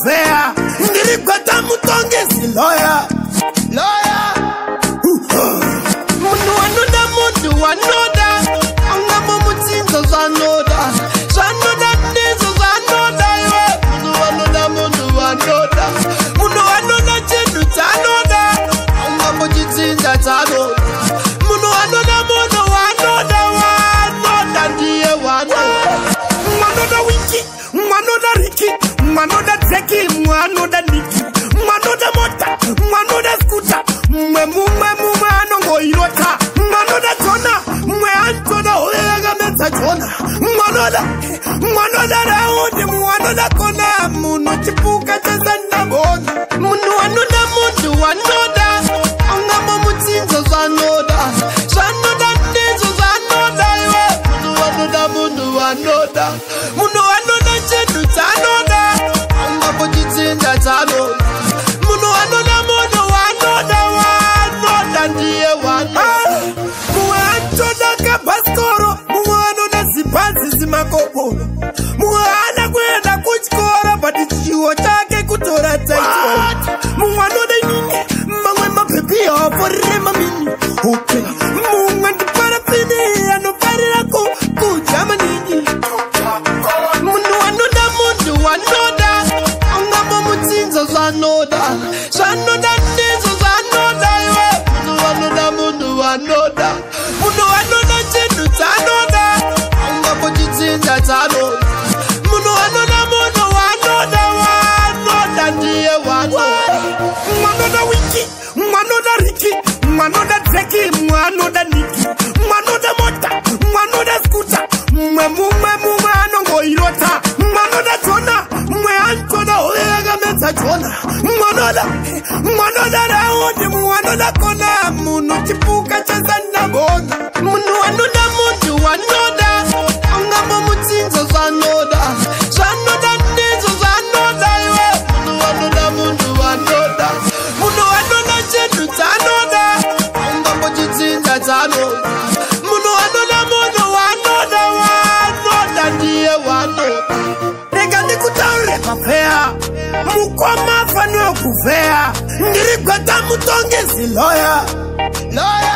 kuvheya. Ndiri gweta mutongesi lawyer. Lawyer. Munhu anoda munhu wanoda angamomutsinza zvanoda zvanoda ndizvo zvanoda iwe. Munhu anoda munhu wanoda, munhu anoda chinhu chanoda angambochitsinza chanoda. Munhu anoda munhu wanoda, wanoda ndiye wanoda. Mwanoda Winky, mwanoda Ricky, mwanoda Dreki, mwanoda Niki, mwanoda mota, mwanoda scooter, mumwe mumwe mumwe anongoirota. Mwanoda Jona, mumwe anotoda hove yakamedza Jona. Mwanoda, mwanoda raundi, mwanoda kona, munhu chipuka chesandambona. Munhu anoda munhu wanoda angambomutsinza zvanoda zvanoda ndizvo zvanoda iwe. Munhu anoda munhu wanoda, munhu anoda chinhu chanoda angambochitsinza chanoda. Munhu anoda munhu wanoda, wanoda ndiye wanoda. Mumwe anotoda kabhasikoro, mumwe anoda zibhazi zimakoporo, mumwe haana kuenda kuchikoro but chiwo chake kutora taito. Mumwe anoda inini, mamwe mabhebhi aforire mamini. Okay, mumwe ndiparafini anofarira kudya maningi. Munhu anoda munhu wanoda angambomutsinza zvanoda zvanoda ndizvo zvanoda iwe. Munhu anoda munhu wanoda, munhu anoda chinhu chanoda angambochitsinza chanoda. Munhu anoda munhu wanoda, wanoda ndiye wanoda. Mwanoda Winky, mwanoda Ricky, mwanoda Dreki, mwanoda Niki, mwanoda mota, mwanoda scooter, mumwe mumwe mumwe anongoirota. Mwanoda Jona, mumwe anotoda hove yakamedza Jona. Mwanoda, mwanoda raundi, mwanoda kona, munhu chipuka chesandambona. Munhu anoda munhu wanoda angambomutsinza zvanoda zvanoda ndizvo zvanoda iwe. Munhu anoda munhu wanoda, munhu anoda chinhu chanoda angambochitsinza chanoda. Munhu anoda munhu wanoda, wanoda ndiye wanoda. Rega ndikutaurire pafeya, mukoma afanira kuvheya. Ndiri gweta mutongesi lawyer. Lawyer.